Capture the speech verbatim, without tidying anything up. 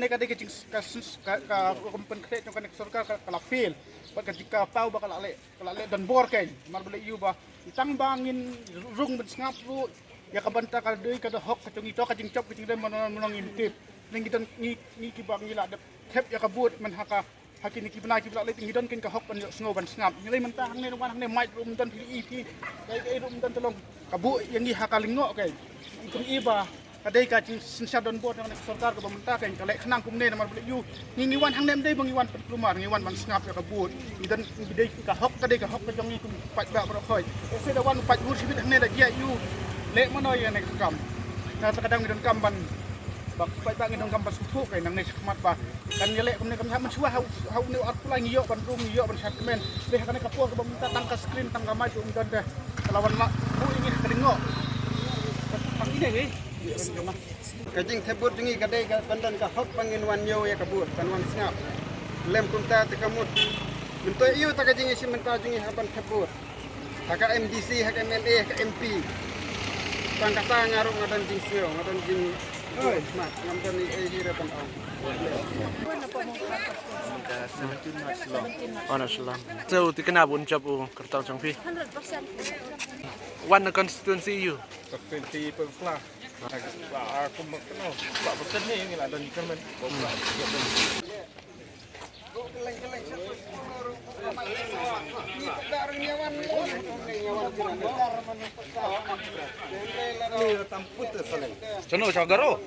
Ka dei ka jing ka, ka, ka rukom pynkhreh jong kane ka sorkar ka, ka la fail. Bad ka jing ka paw ba ka la leh, ka la leh don bor kein. Namar balei ïa u ba tang ba ngin rung ban sngap ruh ïa ka bynta ka dei ka da hok ka jong ngi, to ka jingjop ka jingdem mano mano ngim tip. Ngi don ngi, ngi kiba ngi la dep thep ïa ka vote man ha ka, ha kine ki bnai kiba la leit ngi don kein ka hok ban ïohsngew ban sngap. Ngi lei mynta hangne wan hangne mic ruh ym don phi i phi. Kai kai ruh ym don, te long ka buh ïa ngi ha ka lyngngoh kein. Kum i ba ka dei ka jingsynshar donbor jong ka sorkar kaba mynta kein ka leh khnang kumne. Namar balei ïa u ngi, ngi wan hangne ym dei ba ngi wan pynkulmar, ngi wan ban sngap ïa ka vote. Ngi don, ngi dei ka hok, ka dei ka hok ka jong ngi kum paidbah baroh khoit. Ese da wan paid vote shibit hangne da jia ïa u leh mano ïa ne ka kam. Na ta ka dang ngi donkam ban, ba paidbah ngi donkam ban sngewthuh kein nangne shakhmat ba kan ïaleh kumne. Kam ha mynshuwa ha u, ha une u arphew lai ngi ïoh ban rung, ngi ïoh ban shad kmen. Dei ha kane ka por kaba mynta tang ka screen tang ka mic ruh ym don te ka la wan lah buh ïa ngi ha ka lyngngoh. Tang ine hi. Ka jingthep vote jong ngi ka dei ka ban don ka hok ba ngin wan ñiew ïa ka vote, ban wan sngap. Lem kumta te ka mut. Mynta ïa u ta ka jingïashim mynta jong ngi ha ban thep vote. Ha ka M D C, ha ka M L A, ha ka M P. Tang kata nga ruh nga don jingsngew, nga don jing, oi, mat, ngam don ei ei hi re ban ong. Honest lang. So, te kane bun jop u kyrtong jong phi. Wan na constituency ïa u. Constituency Pynursla. Ba, ah, kum ba kano. Ba, ba sed ni ngi la don jingkyrmen. Chano, chagaro.